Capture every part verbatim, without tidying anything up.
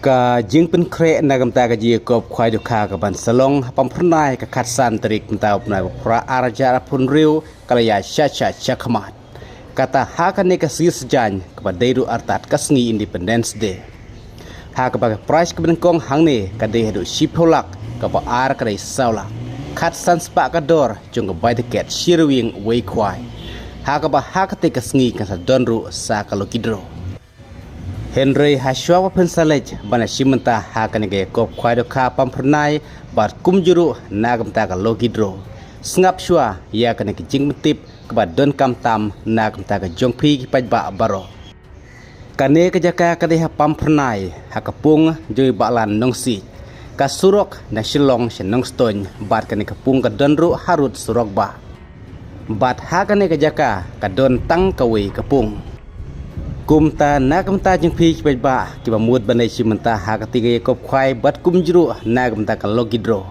Ka jingpynkhreh na ka bynta ka jingïakop khwai dohkha ka ban sa long ha Pamphyrnai ka khatsan tarik mynta u bnai ba phra ar hajar arphew hynriew ka la ïaid sha sha sha khmat. Kata ha kane ka sngi Saitjaiñ kaba dei ruh artat ka sngi Independence Day. Ha kaba ka prize kaba nyngkong hangne ka dei haduh shiphew lak, kaba ar ka dei saw lak. Khatsan spah ka dor jong ka bai tiket shi ryngwiang wei khwai. Ha kaba ha kata ka sngi kan sa don ruh sa ka lucky draw. Hynrei ha shuwa ba phin sa leit ban ïashim bynta ha kane ka ïakop khwai dohkha Pamphyrnai bad kumjuh ruh na ka bynta ka lucky draw, sngap shuwa ïa kane ka jingpyntip kaba donkam tam na ka bynta ka jong phi ki paidbah baroh. Kane ka jaka ka dei ha Pamphyrnai, ha ka pung jong i Bahlan Nongsiej. Ka surok na Shillong sha Nongstoiñ bad kane ka pung ka don ruh harud surok bah. Bad ha kane ka jaka ka don tang kawei ka pung. Kumta na ka bynta jong phi ki paidbah kiba mut ban ïashim bynta ha kata ka ïakop khwai bad kumjuh ruh na ka bynta ka lucky draw,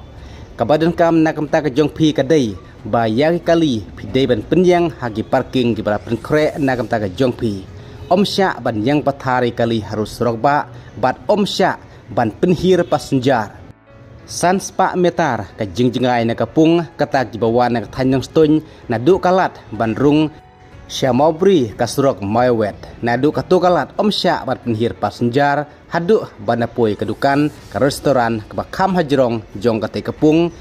kaba donkam na ka bynta ka jong phi ka dei ba ïa ki kali phi dei ban pynïeng ha ki parking kiba la pynkhreh na ka bynta ka jong phi. Ym shah ban ïeng pathar ïa ki kali harud surok bah bad ym shah ban pynhir passenger. San spah meter ka jingjngai na ka pung, kata kiba wan na ka thaiñ Nongstoiñ, naduh ka lad ban rung sha Mawbri ka surok Mawïawet. Naduh kato ka lad ym shah ban pynhir passenger haduh ban da poi ka dukan, ka restaurant kaba kham hajrong jong kata ka pung,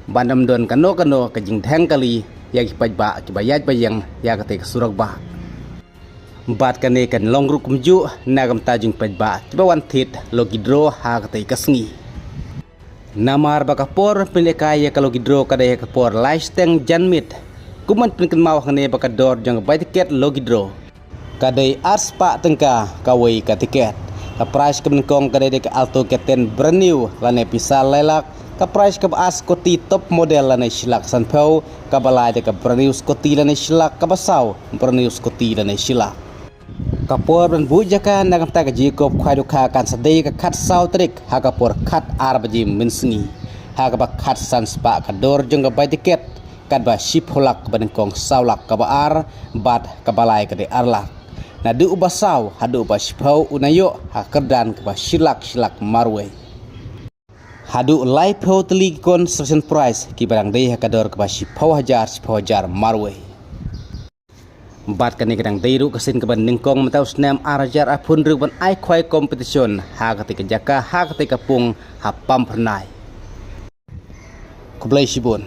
ban ym don kano kano ka jingdheng kali ïa ki paidbah kiba ïaid ba ïeng ïa kata ka surok bah. Bad kane kan long ruh kumjuh na ka bynta jong ki paidbah kiba wan thied lucky draw ha kata ka sngi. Namar ba ka por ban pynlehkai ïa ka lucky draw ka dei ha ka por lai shiteng janmiet. Kum ban pynkynmaw hangne ba ka dor jong ka bai tiket lucky draw ka dei ar spah tyngka kawei ka tiket. Ka prize kaba nyngkong ka dei da ka Alto K ten brand new lane pisa lai lak. Ka prize kaba ar scooty top model lane shi lak sanphew. Kaba lai da ka brand new scooty lane shi lak. Kaba saw brand new scooty lane shi lak. Ka por ban buh jaka na ka bynta ka jingïakop khwai dohkha kan sa dei ka khatsaw tarik ha ka por khatar baje mynsngi. Ha kaba khatsan spah ka dor jong ka bai tiket, katba shiphew lak kaba nyngkong, saw lak kaba ar, bad kaba lai ka dei ar lak. Naduh uba saw haduh uba shiphew un ïoh ha ka kyrdan kaba shi lak shi lak marwei. Haduh laiphew tylli ki consolation prize kiba dang dei ha ka dor kaba shiphew hajar shiphew hajar marwei. Bad kane ka dang dei ruh ka sien kaba nyngkong mynta u snem ar hajar arphew hynriew ban ai khwai competition ha kata ka jaka, ha kata ka pung, ha Pamphyrnai. Khublei shibun.